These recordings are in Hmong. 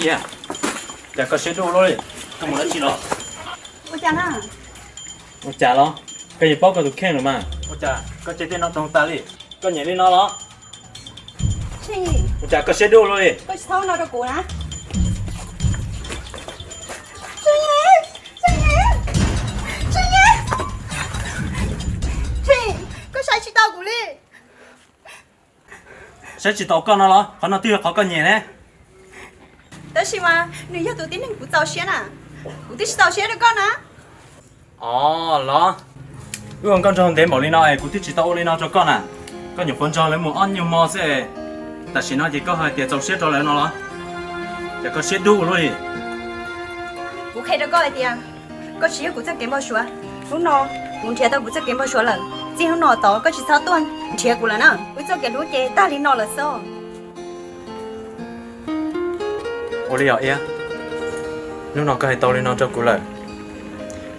Iab, cas koj siab dub luaj li, koj mus dab tsi los? Ua cas na? Ua cas los? Koj yeej paub koj tus kheej lawm mas. Ua cas koj cia tej no rau tas li? Koj nyiam li no los? Ua cas koj siab dub luaj li? Koj tsis txhob no rau kuv na. Koj saib tsis taus kuv li. Saib tsis taus koj no los? Qhov no twb yog qhov koj nyiam ne. Tab sis mas nws yog tus tib neeg kuv txaus siab na. Kuv twb tsis txaus siab rau koj na. Os los, wb ua nkauj nraug ntev npaum li no es kuv twb tsis tau ua li no rau koj na. Koj nyuam qhuav nrog lawv mus ob nyuag hmo xwb, tam sim no ces koj hais tias txaus siab rau lawv no los? Ces koj siab dub luaj li. Kuv qhia rau koj hais tias koj tsis yog kuv txoj kev npau suav. Hnub no kuv nrhiav tau kuv txoj kev npau suav lawm, txij hnub no tod koj tsis txhob tuaj nrhiav kuv lawm na. Wb txoj kev hlub ces tag li no lawm xwb. Ua li os Iab, hnub no koj hais tau li no rau kuv lawm,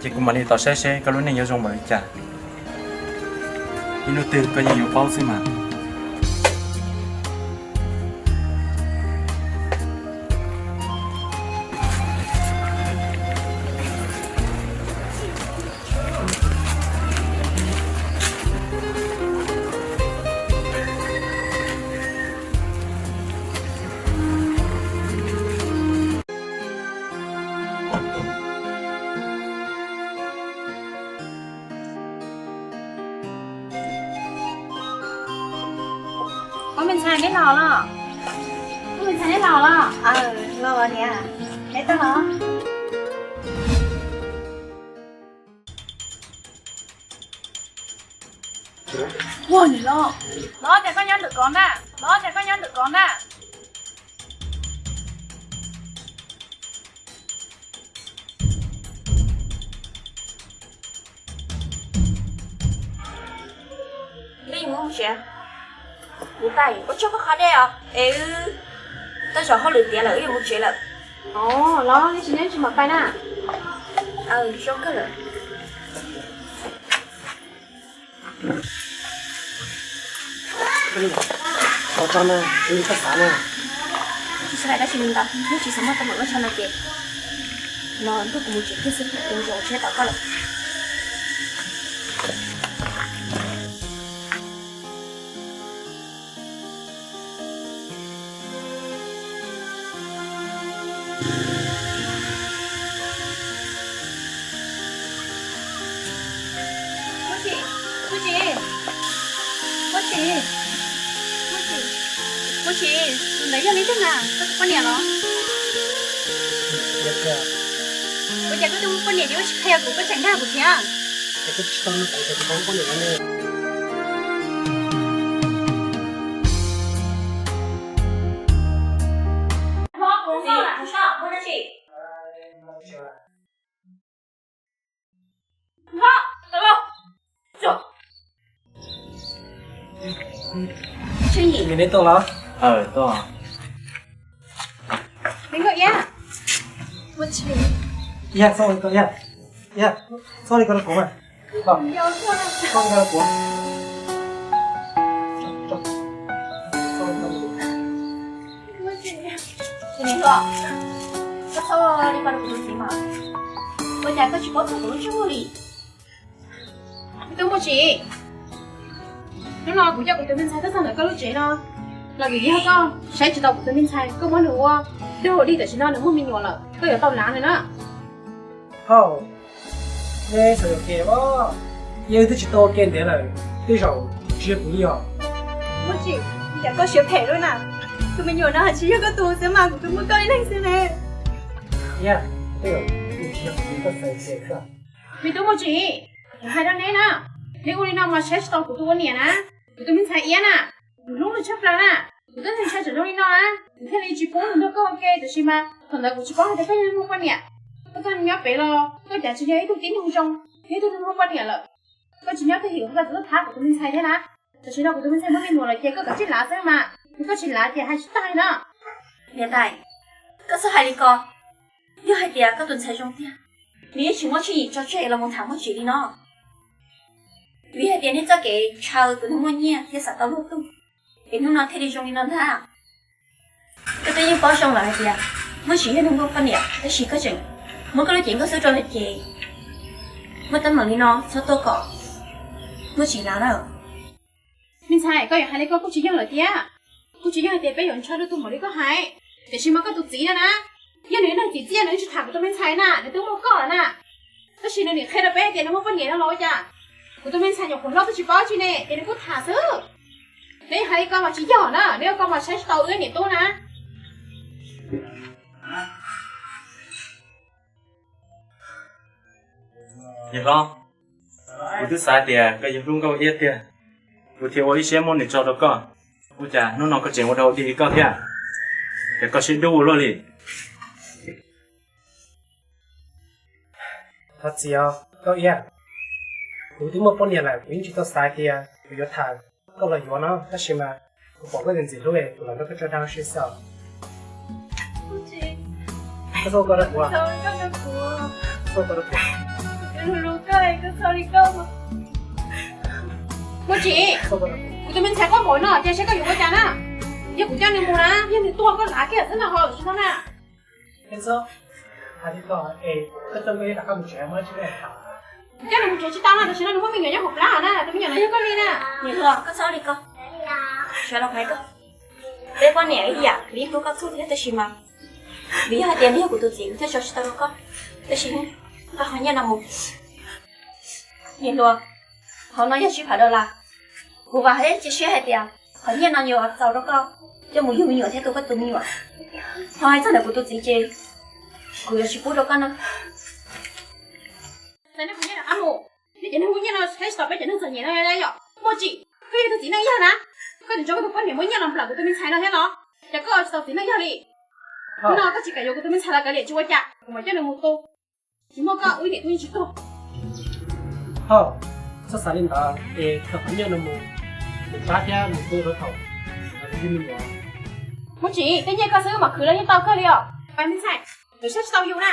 ces kuv mam li tos saib seb koj lub neej yuav zoo npaum li cas. Ib hnub twg koj yeej yuav paub xwb mas. Koj me ntxhais neb los los? Koj me ntxhais neb los los? Los niam, neb tuaj los. Ua niam los, los tias koj nyob ntawm ko ntag, los tias koj nyob ntawm ko ntag. Peb yuav mus ua si. Niam tais, ua tsaug koj qhov dej os, es wb tej zaum hauj lwm tiav lawm wb yuav mus tsev lawm. Los nej tsis nyob tsis mam pais na. Zoo kawg lawm. Ua tsaug na, tsis xav hais dab tsi li ntau, neb tsis xav muaj teeb meem ua tsaug no ces no ntuj kuv mus tsev kiag xwb, kuv mus tsev ua siab tos koj lawm. Muaj tsis, muaj tsis, muaj tsis, muaj tsis, tus ntawd yog leej twg na, koj tus poj niam los? Ua cas koj twb muaj poj niam ces koj tsis qhia kuv, koj tseem dag kuv thiab? Koj txhob li ko rau kuv tus txiv mas, ua cas koj tsis paub txog kuv lub ntsej muag li? Me tub Muaj Tsim, hnub no kuv coj kuv tus me ntxhais tuaj txog ntawm koj lub tsev no los vim yog koj saib tsis taus kuv tus me ntxhais, koj muab nws ua dog dig, tam sim no nws muaj me nyuam lawm, koj yuav tau lav nws na. Hauj, nej xav yuam kev os, yog wb twb tsis tau ua ke ntev lawm, tej zaum tsis yog kuv li os. Muaj Tsim, cas koj siab phem luaj na, tus me nyuam no tsis yog koj tus xwb mas kuv twb muaj koj ib leeg xwb ne. Iab, tej zaum tsis yog kuv li koj xav xwb. Me tub Muaj Tsim, kuv hais rau neb na, neb ua li no mas saib tsis taus kuv tus ua niam na, kuv tus me ntxhais Iab na, kuv hlub nws tshaj plaws na, kuv twb ntshai tsam zoo li no na, kuv thiaj li tsis pub nws nrog koj ua ke, tiam sis mas thaum ntawd kuv tsis paub hais tias koj yeej muaj poj niam. Koj tuaj nyob pem los koj cas tsis yog ib tug tib neeg zoo, yog ib tug neeg muaj poj niam lawm. Koj tsis nyob twj ywm koj twb thab kuv tus me ntxhais thiab na. Tam sim no kuv tus me ntxhais muaj me nyuam lawm ces koj kav tsij lav xwb mas, yog koj tsis lav ces hais tsis tag li na. Niam tais, koj txhob hais li ko. Yog hais tias koj tus ntxhais zoo tiag, nws yeej tsis muab Tsheej Yim tso tseg los mus tham Muaj Tsim li no. Vim hais tias nej txoj kev ntshaw tus neeg muaj nyiaj thiaj xav tau luag tug, es hnub no thiaj li zoo li no ntag. Koj twb yeej paub zoo lawm hais tias Muaj tsis yog nws muaj poj niam tab sis koj tseem muab koj lub cev nkauj xwb rau nws ces muaj teeb meem li no txhob tuaj kom Muaj tsis na. Me ntxhais, koj yuav hais li koj kuj tsis yog lawm tiag. Kuj tsis yog hais tias peb yuav ntshaw rau tus maum li koj hais, tiam sis mas koj tus txiv no na, yog nws neeg txim txiaj nws tsis tham kuv tus me ntxhais na, nws twb muaj koj lawm na. Tab sis nws nim qhia rau peb tias nws muaj poj niam no los ua cas? Kuv tus me ntxhais nyuam qhuav hlob twb tsis paub tsi ne, ces nws kuj tham xwb. Neb hais li ko mas tsis yog na, neb ua ko mas saib tsis taus wb niam tub na. Niam hlob, kuv twb xav tias koj yog hlub nkauj iab tiag, kuv thiaj ua ib siab muab nws tso rau koj. Ua cas hnub no koj tseem ua rau dig li koj thiab? Cas koj siab dub ua luaj li? Thov txim os nkauj iab, kuv twb muaj poj niam lawm kuv yeej tsis tau xav tias kuv yuav tham koj los yuav no, tab sis mas kuv pom koj ntxim ntxim hlub es kuv los nrog koj tso dag sib xyaw. Koj txhob ua ko rau kuv. Koj txhob ua ko rau kuv. Muaj tsis, kuv tus me ntxhais quaj npaum no ces seb koj yuav ua cas na. Yog kuv coj nws mus na, yog nws tuag koj lav kiag xwb na ho tsis tau na. Hais li ko es koj coj nkauj iab rov qab mus tsev, muab tsis kuv coj nws mus tsev tsis tau na, tam sim no nws muaj me nyuam nyob hauv plab na, tus me nyuam no yog koj li na. Niam hluas, koj txhob li ko. Sawv los hais koj, peb poj niam ib yam, kuv yeej hlub koj txhua thiab tab sis mas vim yog hais tias nws yog kuv tus txiv kuv thiaj tso tsis tau rau koj, tab sis koj qhov nyiaj no mus. Niam hluas, qhov no yog tsib phav dollar. Kuv vam thiab cia siab hais tias qhov nyiaj no yuav txaus rau koj coj mus yug me nyuam thiab tu koj tus me nyuam. Ho hais txog ntawm kuv tus txiv ces kuv yuav tsis pub rau koj na. Txais nej qhov nyiaj rov qab mus, nej cov neeg muaj nyiaj no saib tsis taus peb cov neeg txom nyem no yom. Muaj tsis, koj yog tus txiv neej yawg na, koj tseem tso koj tus poj niam muaj nyiaj los nplawm kuv tus me ntxhais no thiab los, cas koj tsis tau txiv neej yawg li. Hnub no koj tsis kam yuav kuv tus me ntxhais los kav liam tsis ua cas, kuv mam coj nws mus tu. Tsis muaj koj wb niam tub yeej tsis tuag. Hauj, txhob xav li ntawd es khaws qhov nyiaj no mus, mus pab thiab mus tu rau thaum yug me nyuam. Muaj tsis, tej nyiaj koj xwb mam khwv los yeej tau kawg li os. Pab me ntxhais, lawv saib tsis tau yus na.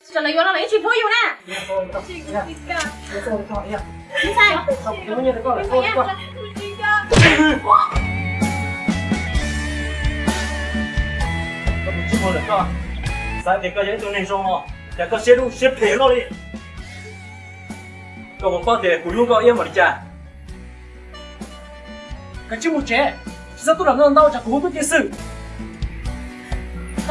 Txawm lawv yuav los lawv yeej tsis hlub yus na. Me ntxhais, xav tias koj yog ib tug neeg zoo no, cas koj siab dub siab phem loj li. Koj puas paub tias kuv hlub nkauj iab npaum li cas? Koj cia li mus tsev, tsis txhob tuaj lam no ntau tsam kuv hu tub ceev xwm. Kuv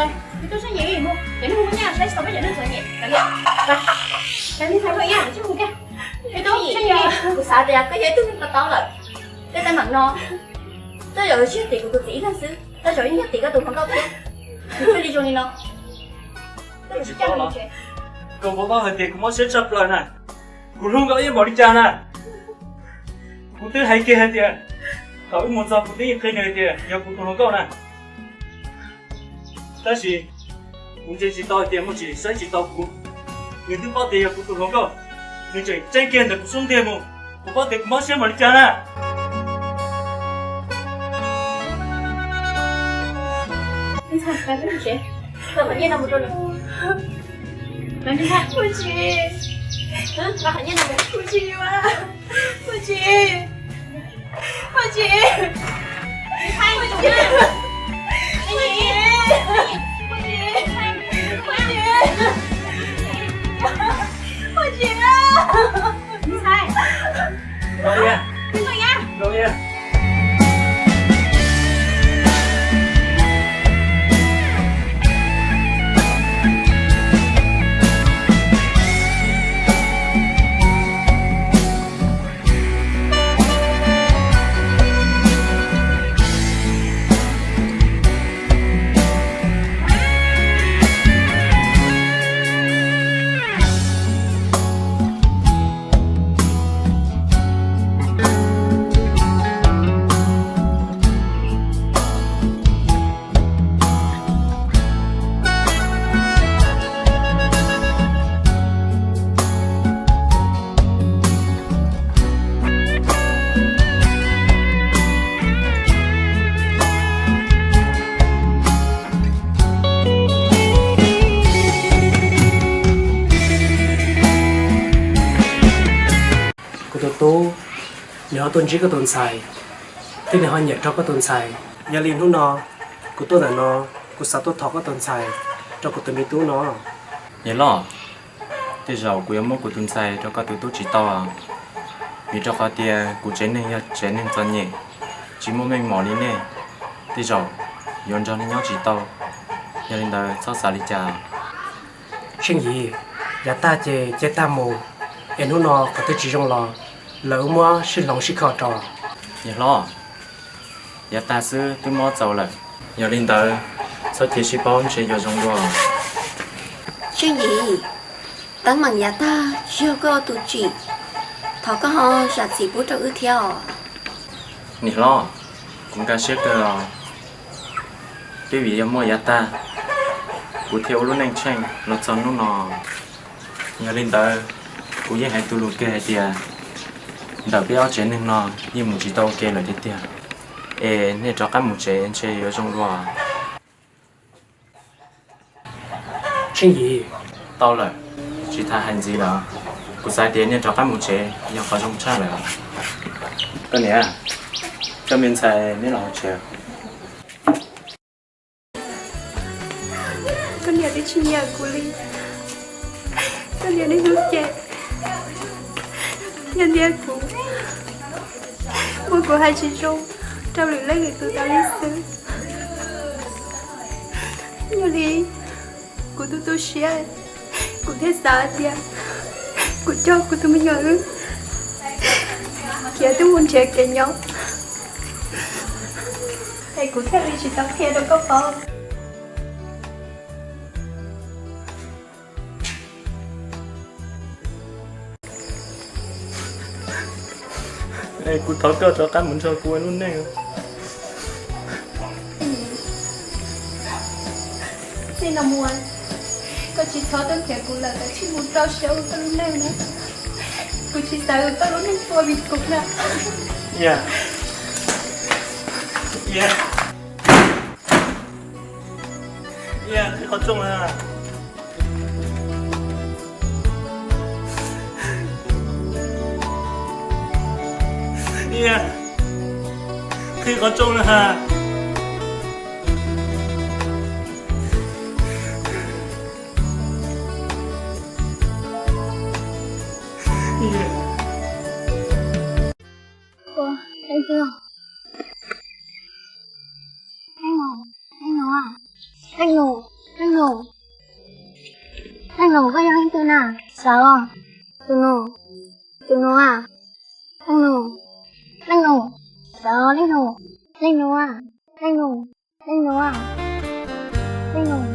xav tias koj yog ib tug neeg to taub lawm, tej teeb meem no tej zaum tsis yog tim kuv tus txiv ib leeg xwb, tej zaum yeej yog tim koj tus hluas nkauj thiab. Kuv thiaj li zoo li no. Koj puas paub hais tias kuv mob siab tshaj plaws na, kuv hlub nkauj iab npaum li cas na. Kuv twb hais kiag hais tias thaum wb mus txog kuv twb yeej qhia nws tias yog kuv tus hluas nkauj na. Tab sis kuv ntsia tsis tau hais tias Muaj Tsim saib tsis tau kuv. Nws twb paub tias yog kuv tus hluas nkauj, nws tseem tseeb kiag ntawm kuv xub ntiag mus. Kuv paub tias kuv mob siab npaum li cas na. Kuv tus tub, nws ho tuaj ntsib koj tus ntxhais, thiab nws ho nyiam rau koj tus ntxhais. Yog li hnub no kuv tuaj ntawm no, kuv Kuv xav tuaj thov koj tus ntxhais rau kuv tus me tub no. Niam hlob, tej zaum kuv yuav muab kuv tus ntxhais rau koj tus tub tsis tau, vim rau qhov tias kuv tsev neeg yog tsev neeg txom nyem, tsis muaj meej mom li nej, tej zaum yuav nrog nej nyob tsis tau. Yog li ntawd txhob xav li cas. Tsheej Yim, yav tag ces cia tag mus, es hnub no qhov twg tsis zoo los lawv wb muab sib hloov sib kho rau. Niam hlob, yav tag xwb twb muab txaus lawm, yog li ntawd txhob cia sib paub ntshe yuav zoo dua. Tsheej Yim, teeb meem yav tag tsis yog koj tus tsim, thov koj ho zam txim pub rau wb thiab os. Niam hlob, kuv nkag siab kawg os, twb vim yog muaj yav tag kuv thiaj ua lub neej tsheej los txog hnub no. Yog li ntawd, kuv yeej hais tus lus kiag hais tias ntawm peb ob tsev neeg no yeej mus tsis tau ua ke lawm tiag tiag, es nej rov qab mus tsev ntshe yuav zoo dua. Tsheej Yim, tau lawm, tsis tas hais ntxiv lawm, kuv xav tias nej rov qab mus tsev yog qhov zoo tshaj lawm. Koj niam, coj me ntxhais neb los hauv tsev. Koj niam twb tsis nyiam kuv li, koj niam niaj hnub ces nyiam ntiab kuv, muab kuv hais tsis zoo rau lwm leej lwm tus tas li xwb. Yog li kuv tu tu siab, kuv thiaj xav tias kuv coj kuv tus me nyuam wb khiav tuaj mus nrhiav kev nyob, es kuv thiaj li tsis tau qhia rau koj paub. Es kuv thov koj rov qab mus nrog kuv ua lub neej. Txij no mus, koj tsis txhob tuaj nrhiav kuv lawm, koj cia li mus rau siab ua koj lub neej na. Kuv tsis xav ua koj lub neej tuag vim kuv na. Qhib qhov rooj na. Qhib qhov rooj na. Leej nus, leej nus, leej nus, koj yog leej twg na? Sawv os, tus nus, tus nus a, leej nus, leej nus, sawv os leej nus, leej nus a, leej nus, leej nus a, leej nus.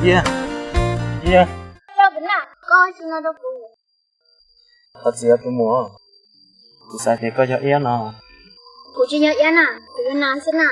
Yaj, Yaj. Koj tsis no rau kuv. Thov txim os tus muam, kuv xav tias koj yog Iab no. Kuv tsis yog Iab na, kuv yog Nas xwb na.